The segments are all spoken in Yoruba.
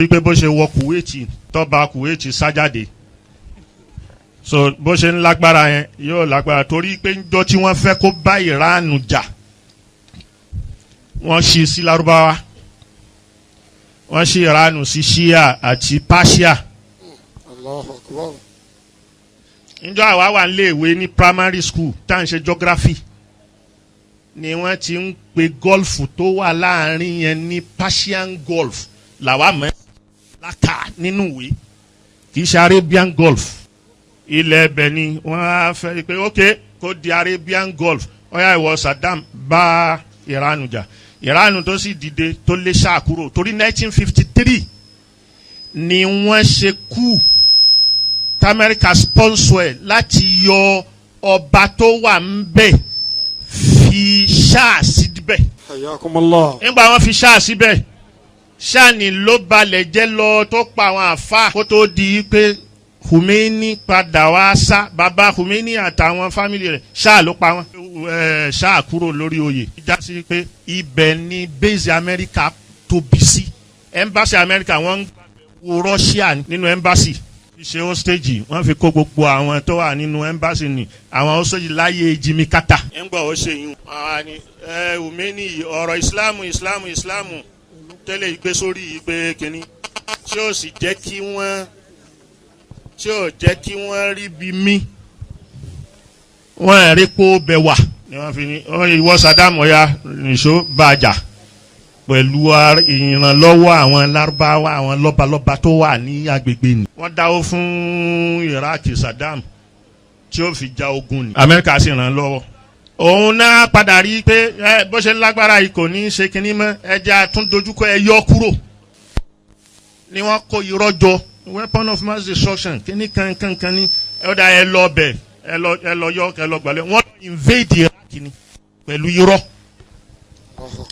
Wípé bó ṣe wọ Kuwait, tọ́ba Kuwait sá jáde. So bó ṣe ń lágbára yẹn, yóò lágbára torí pé ńjọ́ tí wọ́n fẹ́ kó bá Iran jà, wọ́n ṣí sí Lárúbáwá, wọ́n ṣí Iran sí Shia àti Persia. Allahu Akbar. Njọ́ àwa wà nílé ìwé ní primary school tá à ń ṣe geography ni wọ́n ti ń pe Gulf tó wà láàrin yẹn ní Persian Gulf. Làwa mọ̀ láka nínú ìwé, kì í ṣe Arabian Gulf. Ilẹ̀ ẹbẹ̀ ni wọ́n á fẹ́ pé ok, kó di Arabian Gulf. Ọ̀yà, ìwọ Saddam, bá Iran jà. Iran tó sì dìde tó lé ṣáà kúrò, torí 1953 ni wọ́n ṣe kú t'Amẹ́ríkà sponsor ẹ̀ láti yọ ọba tó wà ń bẹ̀, fi ṣáà síbẹ̀. Hayyakumullah. Nígbà wọn fi ṣáà síbẹ̀, ṣáà ní ló balẹ̀ jẹ́ lọ tó pa àwọn àfa kó tó di pé Khomeini padà wá sá. Bàbá Khomeini àtàwọn family rẹ̀, ṣáà ló pa wọn. Ṣáà kúrò lórí oyè, já sí pé ibẹ̀ ni base Amẹ́ríkà tóbi sí. Embassy Amẹ́ríkà, wọ́n ń wo Russia nínú embassy ṣe hostage, wọ́n fi kó gbogbo àwọn tó wà nínú embassy ní àwọn hostage láyé Jimmy Carter. Ẹ ń gbọ́, ó ṣe yún. Àwọn ni ẹ Khomeini, ọ̀rọ̀ Ìsìlámù, Ìsìlámù, Ìsìlámù tẹ́lẹ̀ ìgbé sórí ìgbé kínní tí ó sì jẹ́ kí wọ́n, tí ó jẹ́ kí wọ́n rí bí mí, wọ́n rí kó bẹ̀ wà ni wọ́n fi ní ìwọ Saddam, ọ̀ya nìṣó bá a jà pẹ̀lú ìrànlọ́wọ́ àwọn Lárúbáwá, àwọn lọ́balọ́ba tó wà ní agbègbè ni. Wọ́n dáwó fún Iraq, Saddam, tí ó fi ja ogun ni. Amẹ́ríkà sì ràn án lọ́wọ́. Òun náà padà rí i pé ẹ bó ṣe ń lágbára yìí, kò ní í ṣe kinní mọ́, ẹja tún dojúkọ, ẹ yọ kúrò. Ni wọ́n kó irọ́ jọ, weapon of mass destruction kinní kankan ní ẹ ó dá, ẹ lọ bẹ̀, ẹ lọ yọ, ẹ lọ gbàlẹ́. Wọ́n invade Iraq ni pẹ̀lú irọ́.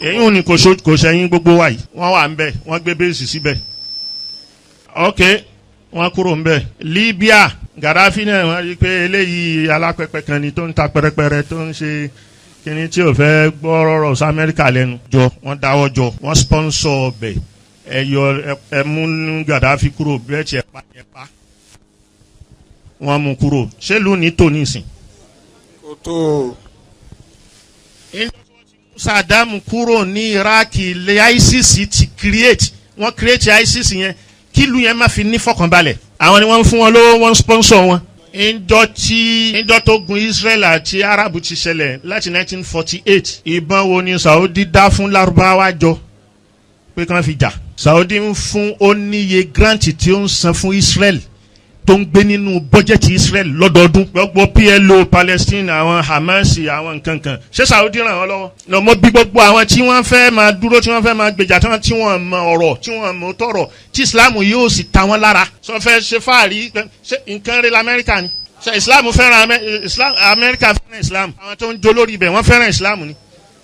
Èyí ò ní kò sẹ́yìn gbogbo wa yìí. Wọ́n wà ń bẹ̀, wọ́n gbé base síbẹ̀. Ok, wọ́n kúrò ń bẹ̀. Libya, Gaddafi náà, wọ́n rí i pé eléyìí alápẹ̀pẹ̀ kan ni tó ń ta pẹrẹpẹrẹ, tó ń ṣe kíní tí ò fẹ́ gbọ́ ọ̀rọ̀ sí Amẹ́ríkà lẹ́nu jọ. Wọ́n dáwọ́ jọ, wọ́n sponsor ọbẹ̀, ẹ yọ, ẹ mú Gaddafi kúrò bẹ́ẹ̀ tiẹ̀ pa ẹ pa. Wọ́n mú kúrò. Ṣé lù ní tòní ìsìn? Kò tó. Saddam kúrò ní Iraq, ilé ISIS ti create, wọ́n create ISIS yẹn kí ìlú yẹn má fi ní fọkànbalẹ̀. Àwọn ni wọ́n ń fún wọn lówó, wọ́n ń sponsor wọn. Ìjọ tí ìjọ tó gun Israel àti Arab ti ṣẹlẹ̀ láti 1948, ìbọn wo ni Saudi dá fún Lárúbáwá jọ pé kí wọ́n fi jà? Saudi ń fún, ó níye grant tí ó ń san fún Israel tó ń gbé nínú bọ́jẹ̀tì Israel lọ́dọọdún. Gbogbo PLO Palestine, àwọn Hamas, àwọn nǹkan kan, ṣé Saudi ràn wọ́n lọ́wọ́? Lọ́mọ bí gbogbo àwọn tí wọ́n fẹ́ máa dúró, tí wọ́n fẹ́ máa gbèjà, tí wọ́n mọ ọ̀rọ̀, tí wọ́n mọ tọ̀rọ̀, tí Islam yóò sì ta wọ́n lára. Sọ fẹ́ ṣe fáàrí, ṣe nǹkan rí lamẹ́ríkà ni? Ṣe Islam fẹ́ràn Islam? Amẹ́ríkà fẹ́ràn Islam? Àwọn tó ń jó lórí ibẹ̀, wọ́n fẹ́ràn Islam ni?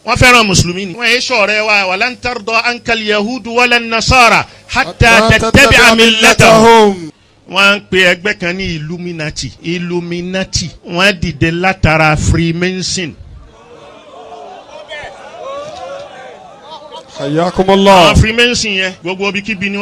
Wọ́n fẹ́ràn mùsùlùmí ni? Wọ́n yé sọ̀rọ̀ wa. Walan tarda ankal yahudu wala nasara hatta tattabi'a millatahum. Wọ́n ń pe ẹgbẹ́ kan ní Illuminati. Illuminati, wọ́n dìde látara Freemason. Hayyakumullah. Àwọn Freemason yẹn, gbogbo ibikíbi ni.